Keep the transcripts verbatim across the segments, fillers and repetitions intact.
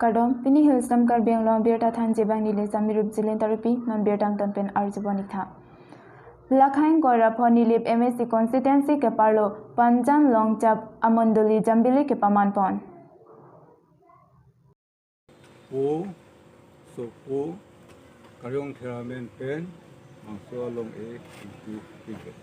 Kardom, pini Hillslam Karbi Anglong birta thanji abang neli Samirup Jilin Tarupi, non birta angton pen arjupon ik tha. Lakhai ingkoi ra pho Nilip M A C constituency keparlo Panjan Longchap amondoli jambili kepaman pon. Po, Sopo, Kariong Theramen pen, Mangso along e, Ingku Ingkes.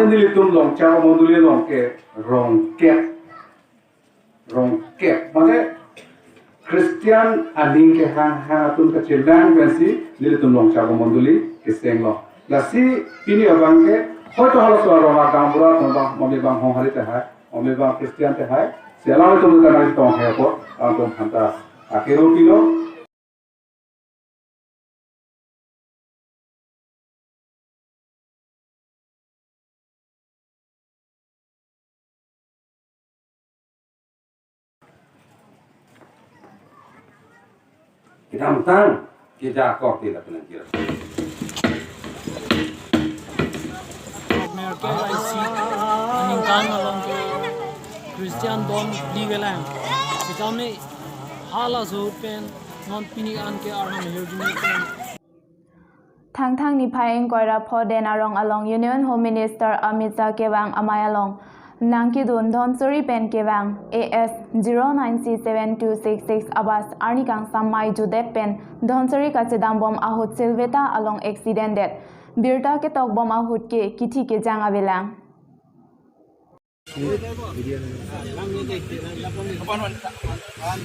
Nelitum Longchap mondoli along ke rong kep. Rong kep, mane Christian aning kehanghang atum kachelang pensi nelitum Longchap mondoli kesenglo. Lasi pini abang ke, hoito halaso arong a gaonbura atum abang, mami abang Honghari te hai, mami abang Christian te hai, si alanglitum ta nangtong hai apot, alangtum aphanta akero pilo. Kedamtang, keja kok tidak pernah kira. Mayor K Y C aningkan along ke Christian don di velang. Sitame hala so pen non pini an ke Arnam hirjuni pen. Thangthang niphai ingkoi ra pho Den Arong along Union Home Minister Amit Shah kevang amei along nangkedun Dhansiri pen kevang A S zero nine C seven two six six a bus arni kangsam mei judet pen Dhansiri kachedam bom ahut Silveta along accident det. Birta ketok bom ahut ke kithi kejang avelang.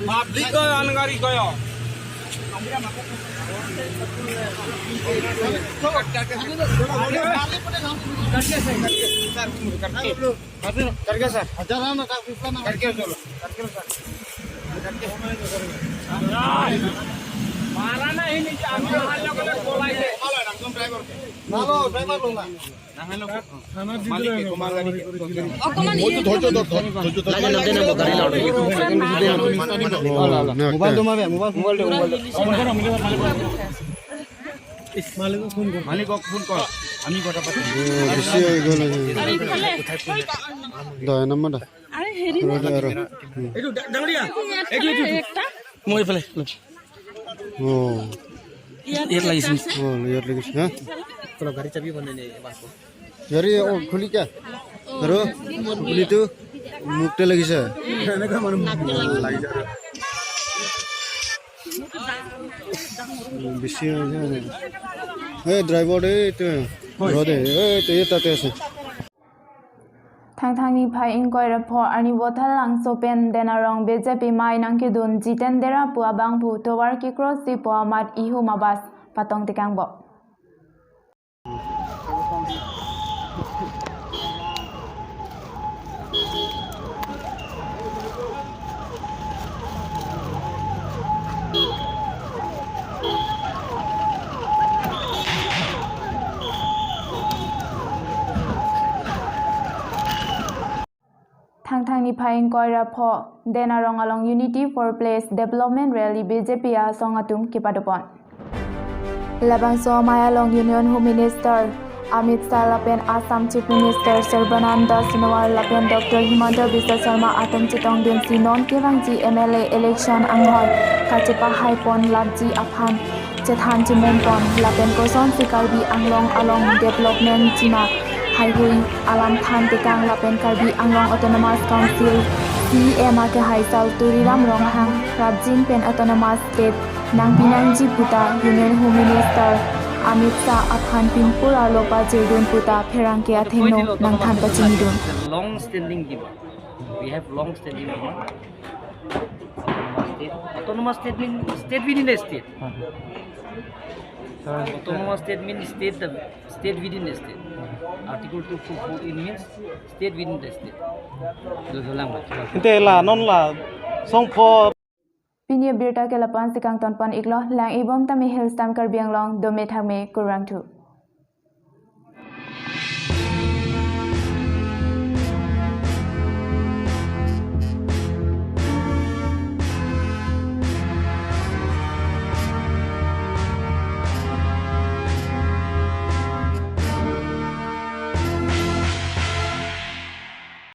Public ko anwar ko yo. Karke sir. Karke cholo. Karke sir. मारा नहीं नीचे, हम लोग बोला ही है। Hello, driver lo na. Mobile to mabe, mobile, mobile to, mobile to. মালিকক ফোন কৰ। মালিকক ফোন কৰ। আমি কথা পাতিম। বেছি হৈ গ'ল আজি। দহ নম্বৰ দা। আৰে হেৰি আৰু, আৰু। এইটো ডা-, ডাঙৰীয়া। এইটো, এইটো, এইটো। মই এইফালে। অ। ইয়াত লাগিছে। অ, ইয়াত লাগিছে, হা? অলপ গাড়ী চাবি মানে নে, বাছ। গাড়ী, অ, খুলি কে? আৰু? খুলিটো? মুখতে লাগিছে। এনেকুৱা মানুহ লাগি যায়। বেছি হৈ যায়। এই ড্ৰাইভাৰ, এইটো। হয়। ৰ দে, এইটো, এই তাতে আছে। Thangthang niphai ingkoi ra pho arni Voithalangso pen Den Arong B J P mei nangkedun Jiten Dera pu abangphu tovar kekrosi pu amat ihum a bus patong tekang bom. Thangthang niphai ingkoi ra pho Den Arong along Unity for Place Development Rally B J P asong atum kepadopon. Labangso amei along Union Home Minister Amit Shah lapen Assam Chief Minister Sarbananda Sonowal lapen Doctor Himanta Biswa Sarma atum chetongdunsi non kevangji M L A election anghoi kachepahaipon lapji aphan chethan chimum pon lapen kosonsi Karbi Anglong along development chima haihui alam than tekang lapen Karbi Anglong Autonomous Council C E M akehai Sal Tuliram Ronghang rapjin pen Autonomous State nangpinangji puta Union Home Minister Amit Shah aphan pinpur arlo pachirdun puta pherangke athengno nangthan pachinidun. Long standing demand. We have long standing demand. Autonomous state. Autonomous state means state within the state. Autonomous state means state, the state within the state. Article two four four A means state within the state. Ante la non la songpho. Pini abirta ke lapu-ansi kangtonpon iklo, lang-ibom tame Hillslam Karbi Anglong, dome thakme kurvangthu.